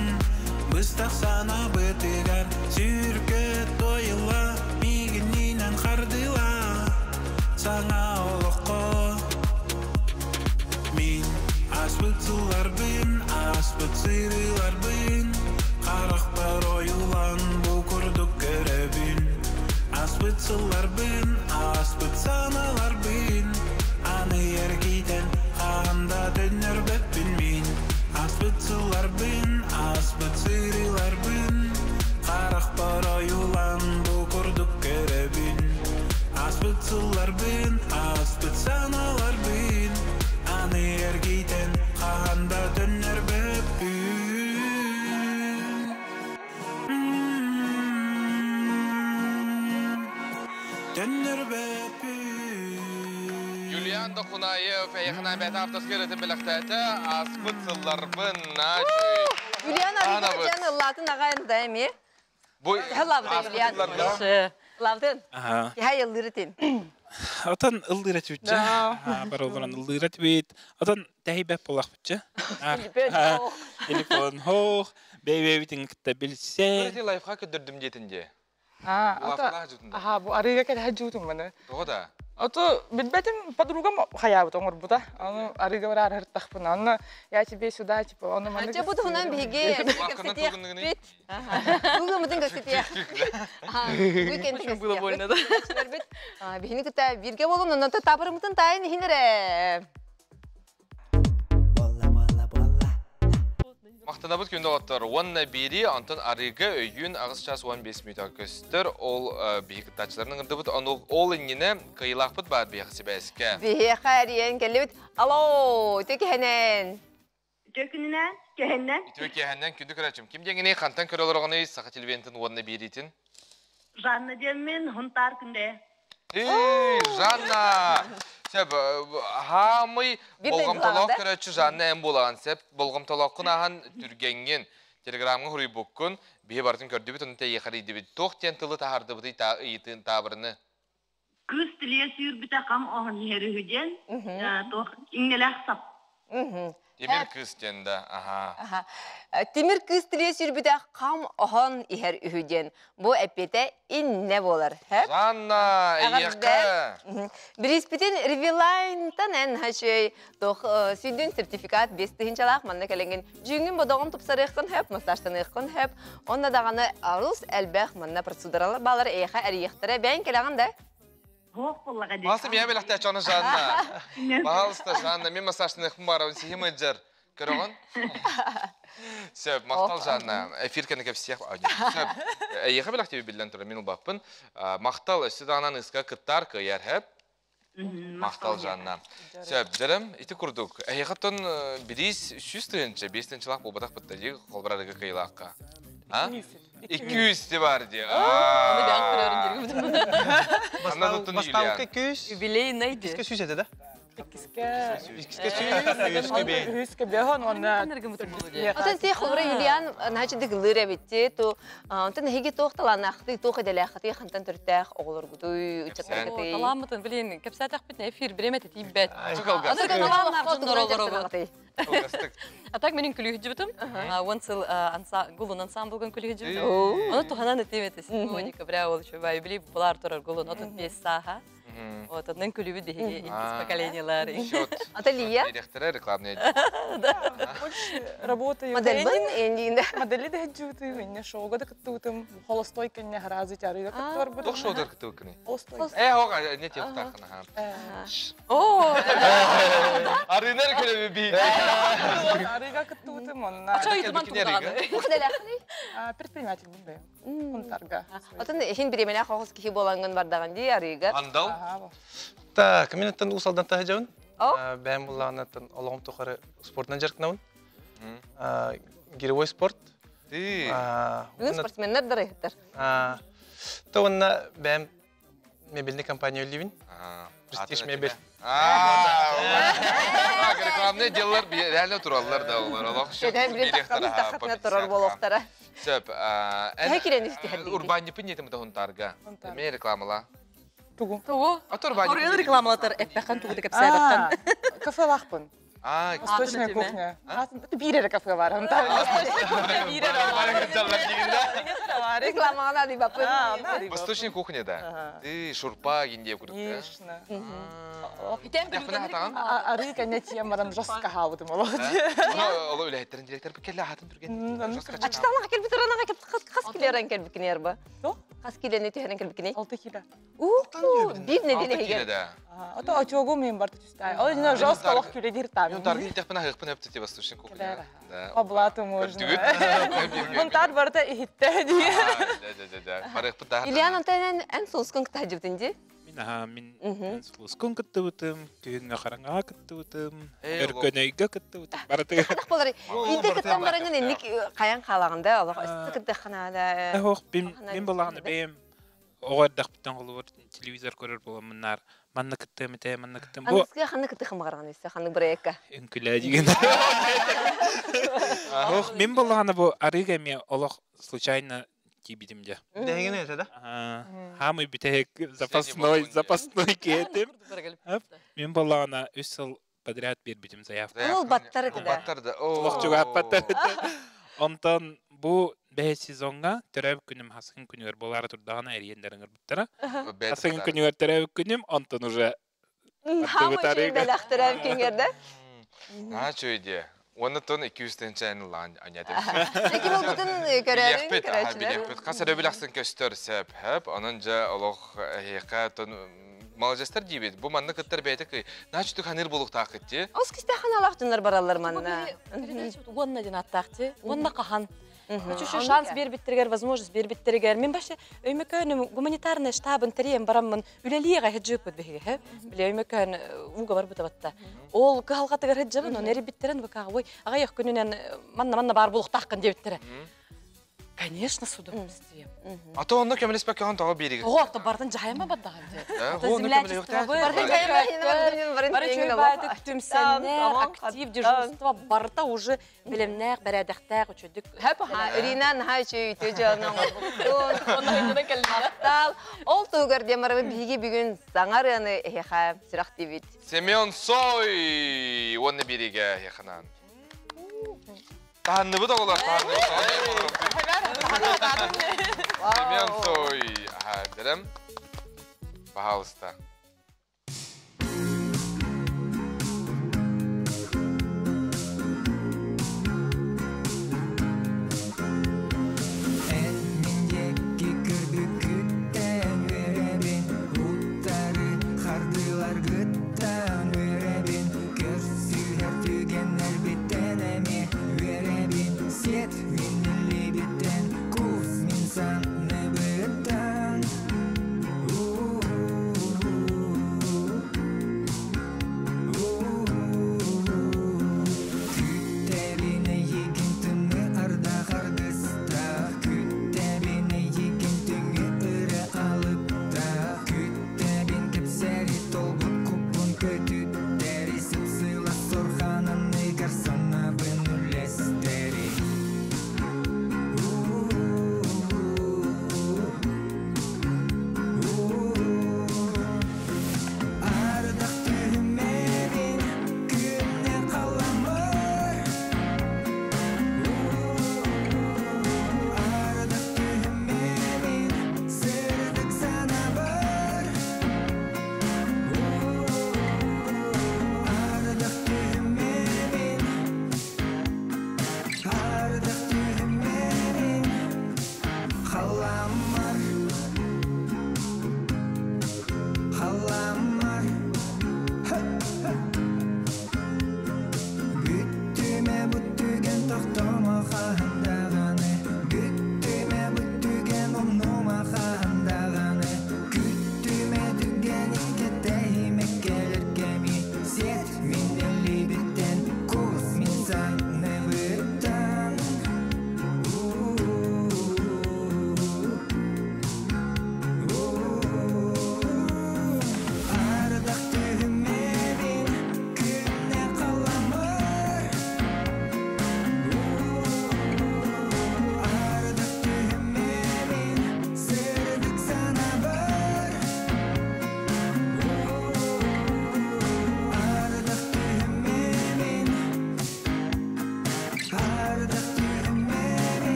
Быстах санаабытыгар сүргэ туойулла Миигиннинэн хардыла Саҥа олоххо Мин ааспыт сылларбын, ааспыт сырыыларбын Харахпар ойуулан бу курдук көрөбүн Ааспыт сылларбын, ааспыт санааларбын Аны эргитэн хаһан да төннөрбөппүн мин Ааспыт сылларбын, ааспыт сырыыларбын Харахпар ойуулан бу курдук көрөбүн Ааспыт сылларбын, ааспыт санааларбын Аны эргитэн хаһан да төннөрбөппүн Төннөрбөппүн Юлиан Дохунаев эйэхина бэйэтэ авторскай ырыатын бэлэхтээтэ. Ааспыт сылларбын наачүй. Юлиан Анабыт. Арыган ыллаатын аҕайын да эмиэ. Бу Лабдын Юлиан. Лабдын. Аха. Киһи ыллыыр этин. Отон ыллыыр этибитчэ. Бар олорон ыллыыр этибит. Отон тэһийбэт буолахпытча. Телефон хоох, бэйбэбитин кытта билсэ. Бу лайфхак көрдөрдүм диэтин дии. Аха, бу арыыга кэлэ жуутум маны. Тоҕо да? Ото билбэтим подругам хаябыт оҥорбута. Аны арыыга бараар ыртахпын. Аны я тебе сюда типа оны маны. Чэ бу туһунан биһиги кэпсэтиэхпит. Бүгүн кэпсэтиэх. Уикенд было больно, да? Биһини кытта бирге болун, онон табырымытын тайын иһинере. Мақтанабыт күндө оттор уонна бири онтон арыга өйүн 8 час 15 мүнөт көстөр ол биһи кыттааччыларын ырдыбыт ону ол иннинэ кыйылаахпыт баар биһиэхэ сибээскэ. Биһиэхэ эриэн келлибит. Алло, текехенен. Үтүө күнүнэн, кэһэннэн. Үтүө киэһэннэн күндү көрөөччүм. Ким диэҥиний хантан көрө олороҕунуй Саха телевизионтын уонна биэриитин? Жанна диэммин, Хунтаар күндэ. Эй, Жанна! Сөп, хаамый болҕомтолоох көрөөччү Жанна эн буолаҕын сөп. Болҕомтолооххун ааһан түргэҥҥин, телеграмҥа хуруйбуккун, биһи барытын көрдүбүт, ону тэйиэхэ эрийдибит. Туох диэн тылы таһаардыбытый ыйытыын таабырыны? Кыыс тилийэ сүүрбүтэ хам оһон иһэр үһү диэн, туох иҥнэлээх сап. Тимир кыыс диэн да, аха. Тимир кыыс тилийэ сүүрбүтэ хам оһон иһэр үһү диэн. Бу эппиэтэ иннэ буолар. Жанна, эйиэхэ. Бириспитин Ревелайнтан эн хачый тох сүйдүн сертификат 5 тыһынчалаах манна кэлэҥин дьүҥүн бодоҕун тупсарыаххын хөп, массажтаныаххын хөп. Онна даҕаны арус элбэх манна процедуралар балар эйиэхэ эрийэхтэрэ бэйэн кэлэҕин да? Масы мия белэхтээччи аны Жанна. Пожалуйста, Жанна, мен массажтаныахпын баарабын сиһим ыдьар. Көрөҕүн? Сөп, махтал Жанна. Эфир кэннэ кэпсиэх. Сөп. Эйиэхэ белэхтиби биллэн турар, мин улбаппын. Махтал, өссө даҕанан ыска кыттаар кыайар хэп. Махтал Жанна. Сөп, дьэрем, ити курдук. Эһиэхэ тон бириис 100 тыһынча, 5 тыһынчалаах буолбатах бытта дии, холбарарыга кыйылаахха. А? 200 бар дии. Бастаука 200. Юбилейный ди. Иккиске сүүс этэ да? Иккиске. Иккиске сүүс, үһүскэ бэйэн. Үһүскэ бэйэн, онна. Отон ти холбура Юлиан начи дыгылыр эбитти, ту онтон эһиги туох талааннаахтый, туох идэлээххитий, хантан төрүттээх оҕолоргутуй, ыччаттаргытый? Талааммытын, блин, кэпсээтэхпитинэ эфир бириэмэтэ тиийбэт. Чукалгас. Талааннаах дьоннор олоробут. А так менин күлүһүжүбүтүм. Он сыл гулун ансамблгын күлүһүжүбүтүм. Оны туханан этим эти 7 декабря ол еще юбилей булар турар гулун 35 сааха. Вот, оннан күлүбүт биһиги иккис поколениялар. Ата Лия? Директора рекламный. Работаю. Модель эндиинде. Модели да жууту, инне шоуга да кыттыбытым. Холостой кэнне харазы чарыга кыттыбар бу. Тох шоудar кыттыбыккыный? Холостой. Э, хога, не тем тахына. О! Арынар көрөбү би. Арыга кыттыбытым онна. Ача ыйтыман тугдаганы. Предприниматель бун Хунтарга. Отон ихин биремеле хохос кихи болангын бардаган ди арыга. Андал. Так, мен аттан усалдан тахажабын. Бәм буллаган аттан олоғым тухары спортынан жаркынабын. Гиревой спорт. Бүгүн спортсмендер дарыхтар. То онна бәм Мебельный компания үллибин. Престиж мебель. Рекламный деллар реально тураллар да олар. Олох Кеден били таххамыз таххатына турар болуқтара. Сөп. Төһө кирен истиһэр Урбаннипын нетим да хунтарга. Мен рекламала. Тугу. Тугу. А турбанни. Орыйын рекламалатар эппэхэн тугу деп кэпсээбэккэн. Кафе лахпын. А, Восточная кухня. Биир эрэ кафе бар. Восточная кухня биир эрэ бар. Рекламаға да бапын. Восточная кухня да. Ты шурпа гинде курдук. Конечно. Итен Арыы кэннэ тиийэн баран жестко хаабытым олох. Оло үлэһиттерин директор бу келле хатын түрген. Ачталаға келбит ыранаға келбит қас килерен келбикини арба. Қас килени түһэрен келбикини. 6 кило. Бир неделе хигер. Ото очогу мен барты түстай. Ол жина жестко олох күледир там. Мен таргын итехпин ахыппын өптү те восточная кухня. Да. Облату можно. Дүгүт. Мунтар барта ихитте дии. Да, да, да. Барыхпыт да. Ильян антенен эн соускун кытажыбытын ди. Мин аха мин сулускун кыттыбытым, күһүҥҥэ хараҥаҕа кыттыбытым, өркөнөйгө кыттыбытым. Барытыгар. Хадах болар. Биде кыттан бараңын энник каян халагында олох өстү кыттаханада. Ох, бим мин балаҕаны бэйэм оҕо эрдэхпиттэн холобур телевизор көрөр буоламмыннаар манна кыттыам этэ, манна кыттыам. Бу Аныскыга ханны кыттыхым барган өссө ханны бырайыкка. үҥкүлээ деген. Ох, мин балаҕаны бу арыыга эмиэ олох случайно тиийбитим дьэ. Бүтэһигин этэ да? Хаамый бүтэһик запасной, запасной киэтим. Мин балаҕана үс сыл подряд биэрбитим заявка. Ол баттар этэ да. Баттар да. Олох чугааппаттар этэ. Онтон бу бэһис сезоҥҥа төрөөбүт күнүм хасын күнүгэр буолаары турдаҕына эриэннэрин ырбыттара. Хасын күнүгэр төрөөбүт күнүм, онтон уже Хаамый бэлэх төрөөбүт күнгерде. Аа чөйдө. Оны тон 200 тенчен лан аняды. Лекин ол бутун көрөрүн көрөчүлөр. Каса рөбүлаксын көстөр сәп хөп, онон жа олох хека тон молодежтар дибит. Бу манны кыттар бәйте кый. Начы түк ханыр болук тақытты. Ос кисте ханалах дуннар бараллар манна. Уонна ден аттаахты, уонна қахан. Чүшү шанс бербиттеригер, возможность бербиттеригер. Мен башы өймөкөн гуманитарный штабын териен бараммын үлелиэҕэ хеджиппит биһиги. Биле өймөкөн уга бар бутабатта. Ол кыһалҕатыгар хеджибин, он эрибиттерен бакаҕа ой аҕайах күнүнэн манна манна бар булуктаахкын диэбиттере. Конечно, с удовольствием. А то онно көмөлеспек көн тоо бириги. Ого, то бардын жайма баддаган же. Актив дежурство барта уже билемнәк, бәрәдәхтәк үчүдүк. Хөп ха, Ирина наһаа үчүй үтө жонон Мактал. Ол тугар демарыбы биһиги бүгүн саңарыны эхэ сүрэх дибит. Семен Сой онны бириге яханан. Таһанныбыт оҕолор, таһанныбыт. Семен Сой, аха, дерем. Пожалуйста. Мендекки көрбүккүттен үөребин, уттары хардыларгыттан үөребин, көрсүһэр түгэннэр биттен эми үөребин, сет миннилибиттен, кус мин санныбыттан.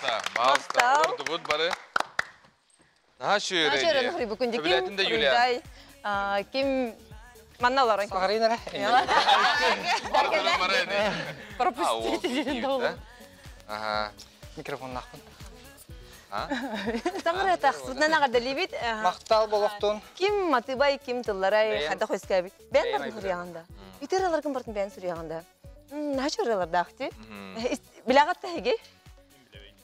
Баалыста, баалыста. Олордубут бары. Наһаа шүөрэ. Наһаа шүөрэ бүгүн ким Юлия. Ким манна олорон. Саҕарыйын эрэ. Пропустите диэн да Ага. Микрофоннаахпын. Саҥара тахсыбытынан аҕардалибит. Махтал болохтун. Ким матыбай, ким тылларай, хайдах өскәбит. Бән бартын суруйаҕын да. Ити ыраларгын бартын бән суруйаҕын да. Наһаа ыралардаах ти. Билэҕит таһиги?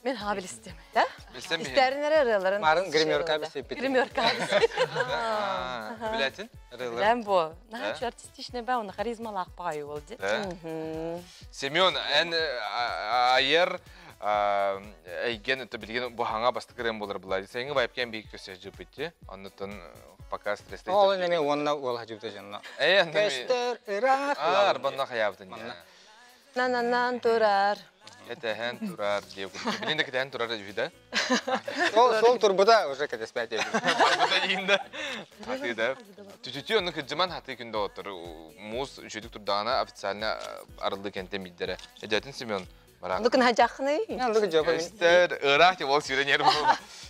Мен хаға билистим. Да? Билсем бихи. Истәрин эрэ ырыаларын. Марын гримерка бисеппит. Гримерка Билэтин? Ырыалар. Билэн бу. Наһаа чу артистичный ба, оны харизмалаах баҕайы ол ди. Семен, эн айар эйген билген бу хаңа бастыкырын болар булар. Сенги вайпкен бик көсө жыпытты. Оннотон пока стресс. Ол неме онна ол хажыбыта жанна. Э, Көстөр ыраах. Арбанна хаябытын. Нананан турар. Этеһен турар диye курдук. Билин де кетеһен турар дүйдэ. Сол сол турбута уже кетеспәт. Барбыта ийинде. Хатыда. Түтүтү оны кыджыман хаты күндө отыр. Муз үшөдүк турдаана официально арылды кенте миддере. Эдетин Семен барак. Лукын хажахны. Лукын жопа мен. Эстер ыраах деп ол сүйренер бу.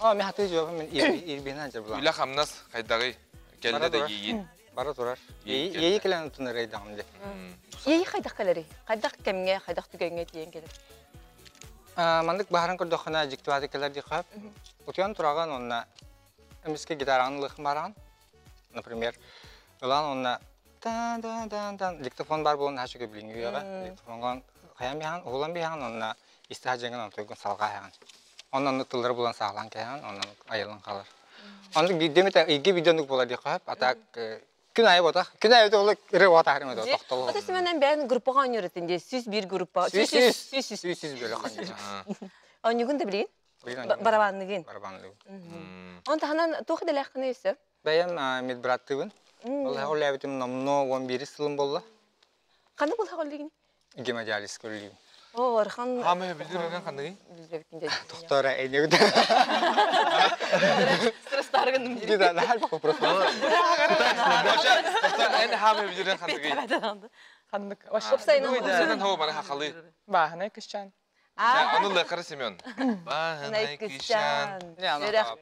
А мен хаты жопа мен ирбинен жабыла. Үлэ хамнас хайдагы келде да ийин. Бара турар. Ейи келен тунар эйдагым де. Ейи хайдак келери. Хайдак кемге, хайдак түгенге тиен келер. Мандык баһарын көрдөххүнэ дьиктибааты кэлэр диэххэ. Утуйан тураган онна эмискэ гитараны лыхын бараҕын. Например, ылан онна та да да да диктофон бар буолан хашы билиҥҥи үйэҕэ. Диктофонгон хайан биһаҕын, уһулан биһаҕын онна истэ дьэҥин онтуйгун салҕаа иһэҕин. Онон оннук тыллары булан саҕалаан кэһэҕин, онон айыллан хаалар. Оннук биирдэ ыйга биирдэ оннук буолар диэххэ а так күн айы ботах. Күн айы ол ыры отаһарым это тохтолу. Ото Семенен бэйэн группаҕа оонньуур этин дии, 101 группа. Сүүс сүүс. 100 бөлөх оонньуур. Оонньуугун да билигин? Барабанныгын. Барабанныгын. Он таһынан туох идэлээххиний өссө? Бэйэм медбраттыыбын. Ол оллээбитим номно 11 сылым болла. Ханна булха оллигин? Гемодиализ көрүлүүм. О, орхан. Хамы билдир өргөн ханныгы? Билбэбиккин деді. Тохтора эйнегүдэ. Стресстаргын Гида нахал бу вопрос. Эн хамы билдир ханныгы? Ханнык. Сенен хоо мана хахалы. Баһынай кышчан. Аны лыкары Семен. Баһынай кышчан.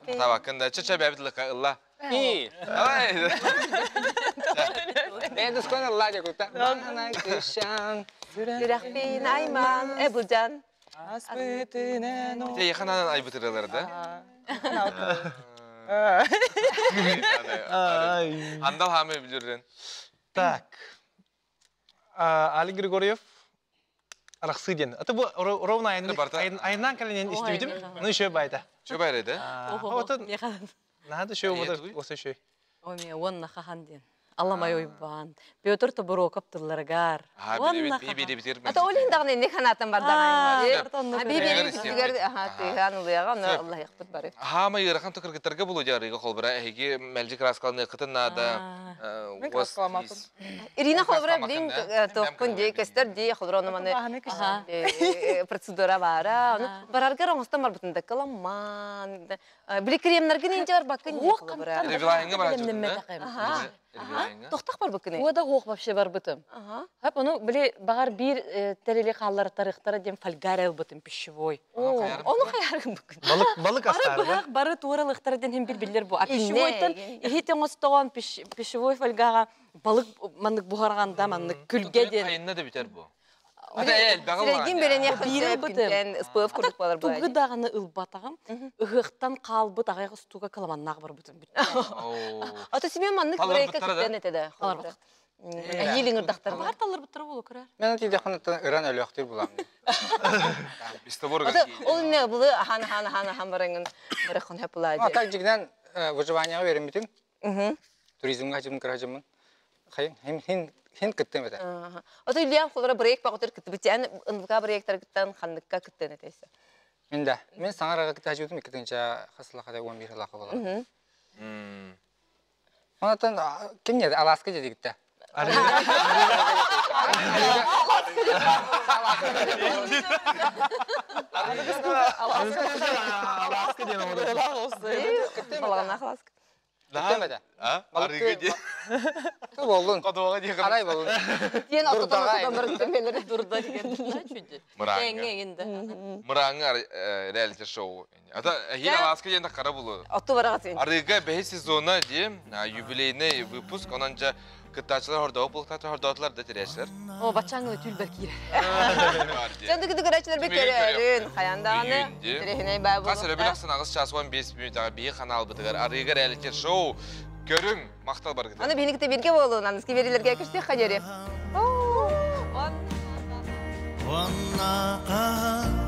Табакында чача бәбит лыка ылла. И. Давай. Мен дускон ылла деп кутта. Баһынай кышчан. Сүрэхпин айман, эбулжан. Те яханан айбытырылар да? Андал хамы билдирен. Так. Али Григорьев Арахсы ден. Это бу ровно айынан каленен истибитим. Ну еще байта. Еще байра да? Вот надо еще вот вот еще. Ой, мен онна хахан ден. Аламай ойбан. Петр Тобуроков тылларгар. Ата олин дагы не ханатан бар дагы. Би би сүгер аха тыган улыяга, аны Аллах якпыт бары. Хама йырахан тыкыргыттарга булу жарыга холбара эһиги мэлжи краскалны кытын нада. Ирина холбара билин тохпун ди кестер ди холбара оны маны процедура бара. Аны бараргар оңостон бар бутун да каламан. Били кремнерге нинче бар бакын ди холбара. Ревлайнга бар жутун. Тохтах бар бакын. Ода хоқ вообще бар бытым. Хап оны биле багар бир тереле халлар тарыхтара дем фольгарел бытым пищевой. Оны хаяргын бакын. Балык балык астары. Бары бары тууралыктара ден хем бир биллер бу. А пищевойтан ихитен остогон пищевой фольгага балык маннык бухарганда маннык күлге ден. Кайынна да битер бу. Сирегин берен яхын СПФ курдук балар була. Тугы даганы ылбатагам, ыхыктан калбыт агайгы стуга каламаннак бар бутун бүт. Ата Семен маннык брейка киттен этеде. Әйелиң ырдактар. Бар таллар буттар болу көрөр. Мен тиде ханаттан ыран өлөктүр булам. Ата ол не булы ахан ахан ахан ахан бараңын барахан хапла. А так жигнен выживанияга берем битим. Туризмга жим кыражымын. Хайын хим хин хин кыттым это. Ата Ильям холора брейк багытыр кытты битен ынвка брейктер кыттан ханныкка кыттен этесе. Мен да. Мен саңарага кытта жудум иккинче хасылака 11 лака болот. Онотон ким не Аласка дедигитте. Аласка Балагана Аласка. Бүттэмэтэ. А? Арыыга дии. Ту боллун. Кодуоҕа дии. Арай боллун. Тиэн отутан отутан баран Дурда деген. Мырааҥҥа. Мырааҥҥа реалити шоу. Ата эһиил алааска диэн хара булу. Отту бараҕытын. Арыыга бэһис сезона дии юбилейный выпуск. Онон дьэ кыттааччылар хордоҕу булуктааччылар хордоотулар да тирээччилэр. О, баччааҥҥы түлбэр киирэр. Чөндү күдү көрөөччүлэр бит көрөөрүн, хайан даҕаны тирэһинэй баа Хас өрөбүл ахсын аҕыс час 15 мүнүүтэҕэ биһи ханаалбытыгар Арыыга реалити шоу көрүҥ, махтал баргытыгар. Аны биһини кытта бииргэ буолуун, аныгыскы биэриилэргэ көрсүөххэ диэри. Онна хаһан